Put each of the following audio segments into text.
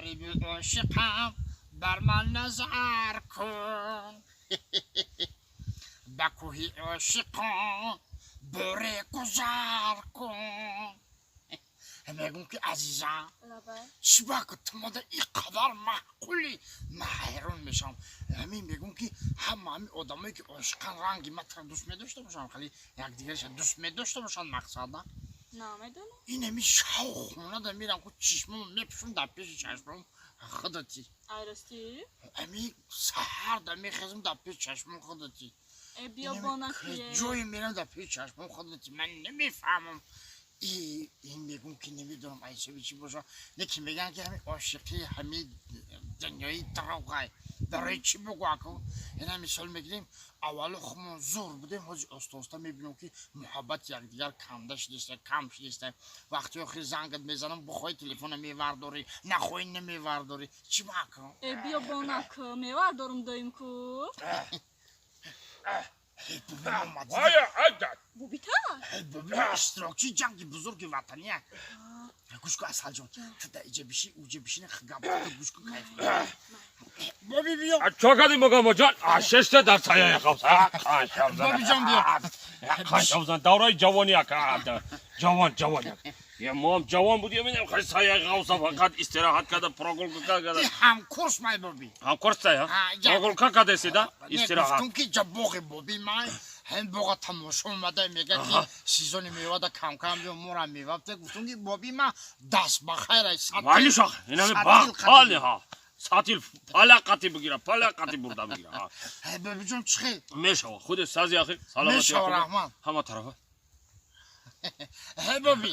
Ғариби ошиқам, бар ман назар кун, ба кӯҳи ошиқон боре гузар кун. Мегум, ки азизам, чӣ ба ту мода ин қадар маъқулӣ, ман ҳайрон мешавам. Ҳамин мегум, ки ҳама ҳамин одамое, ки ошиқан, ранги матра дӯст медошта бошанд, хеле якдигараша дӯст медошта бошанд, мақсада? Намедонам. Ин ҳами шав хонада мерам, ку чишмамо мепӯшам, дар пеши чашмам худати. Ай, ростӣ? Ами саҳар да мехезам, дар пеши чашмам худати. Э, биёбонакие. Ҷое мерам, дар пеши чашмам худати. Ман намефаҳмам, ин мегум, ки намедонам айсаби чӣ боша, не ки мегӯянд, ки ҳами ошиқӣ ҳами дунёи дроғай. Барои чӣ бугӯ, аку? Ина мисол мегирем, аввало хумон зур будем, ҳозир оста оста мебинем, ки муҳаббати якдигар камда шудеста, кам шудеста. Вақти охир зангат мезанам, бухоҳи, телефона мевардорӣ, нахоҳӣ, намевардорӣ. Чӣ ба, аку? Э, биёбонак, мевардорум доим ку. Ая, айда. Бубита? Буби иштирокчии ҷанги бузурги ватания. Гӯш ку, Асалҷон, ту да иҷа биши, уҷа бишини, гап гӯш ку, кайф. Боби, биё. Чо кардем, богомоҷон? Шешта дар саяи қавс. Бобиҷон, биё. Қаншавзан, давраи ҷавони ака. Ҷавон, ҷавон. Я моам ҷавон будем, инам хай саяи қавса фақат истироҳат карда, прогулка карда. Ҳамкурс май, боби. Ҳамкурс я? Прогулка кардеси да? Истироҳат. Гуфтум, ки ҷа боғи боби май, ҳамин боға тамошо омада, мега, ки сезони мевада кам-кам биё, мора мева бите. Гуфтум, ки боби ма даст ба хайр ай. Майли шох, инами баг пали ҳа. Сатил палақати бигира, палақати бурда бигира. Бобиҷон, чӣ хел? Мешава, худи сази ахи, саломати. Мешава, раҳмат. Ҳама тарафа. Ҳе, боби.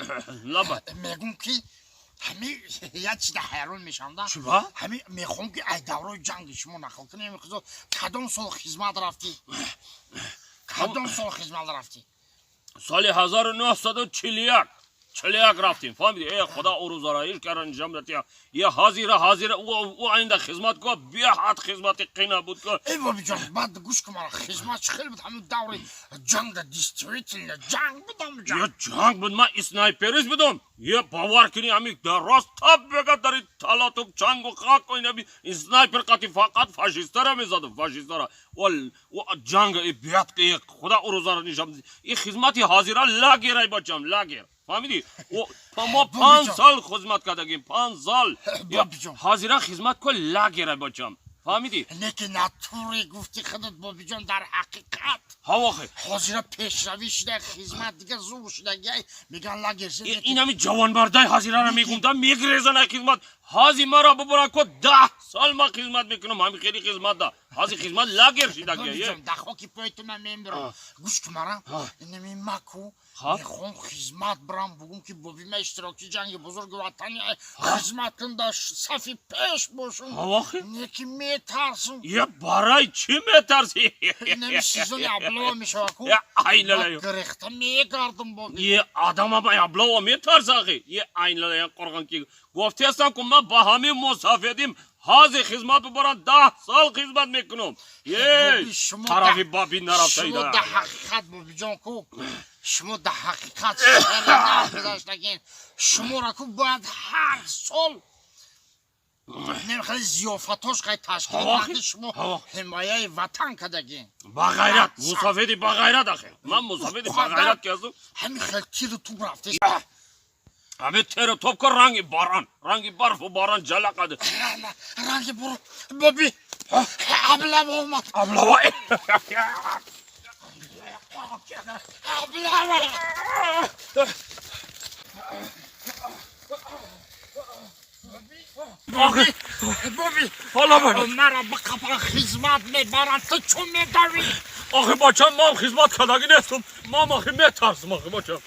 Лаба. Мегум, ки ҳами як чизда ҳайрон мешавам да. Чӣ ба? Ҳами мехоҳам, ки ай даврои ҷанги шумо нақл кунем. Хизо, кадом сол хизмат рафтӣ? Кадом сол хизмат рафтӣ? Соли 1941, 41 рафтем, фаҳмиди? Э, худо урӯзара ҳеҷ кара нишон датия. Я ҳозира, ҳозира ӯ айнда хизмат ко, беҳад хизмати қина буд ко. Эй, бобиҷон, баъд гӯш кун мара, хизмат чӣ хел буд? Ҳамин даври ҷангда действительно ҷанг буд ҳамин? Я Ҷанг. Ҷанг буд, ман снайперист будам. Е, бовар кунӣ, ҳами рост тап бега дари талатук, чангу хак, инаби снайпер қати фақат фашистара мезадам, фашистара. Ҷанг беҳад, худо урӯзара нишон. И хизмати ҳозира лагерай, бачам, лагер. Фаҳмидӣ? Мо 5 сол хизмат кардагим, 5 сол. Бобиҷон. Ҳозира хизмат ко лагерай, бачам. Фаҳмидӣ? Леки натуре гуфти худат, бобиҷон, дар ҳақиқат Ҳавохе. ҳозира пешравӣ шуда, хизмат дига зур шудагиай, меган лагер. Ин ҳами ҷавонмардаи ҳозирара мегумда, мегрезан ай хизмат. Ҳози маро бубаран ко, 10 сол ман хизмат мекунам, ҳами хели хизмат да. Ҳози хизмат лагер шидагия. Бобиҷон, дар хоки пои ту ман мемирам. Гӯш кун мара, инами маку мехоҳам хизмат бирам, бугум, ки боби ма иштирокчи ҷанги бузурги ватани, хизмат кун, дар сафи пеш бошум. Ҳавохи. Неки метарсум. Е, барои чӣ метарсӣ? Инами сезони облава мешава ку. Е, айлалаю. Гирехта мегардам, боби. Е, адамама облава метарса ахи. Е, айлалая қорған ки гуфтестам ку, ман ба ҳамин мусофедим, ҳозир хизмат бибарам, 10 сол хизмат мекунам. Е, тарафи баби нарафта. Шумо дар ҳақиқат, бобиҷон ку, шумо дар ҳақиқат шари гузаштагин. Шуморо ку бояд ҳар сол хеле зиёфатош қай ташкил карди, шумо ҳимояи ватан кардагин. Ба ғайрат, мусофиди ба ғайрат ахе, ман мусофиди ба ғайрат ки ҳастам. Ҳамин хел тиру туп рафте. Ҳамин тиру топ ко, ранги борон, ранги барфу борон ҷалақад. Ранги борон. Боби, облава омад. Облава. Облава. Боби, боби. Ҳола. Маро бақапан, хизмат мебаранд, ту чун медавӣ? Охи бачам, ман хизмат кардагӣ нестам, ман охи метарсам, охи бачам.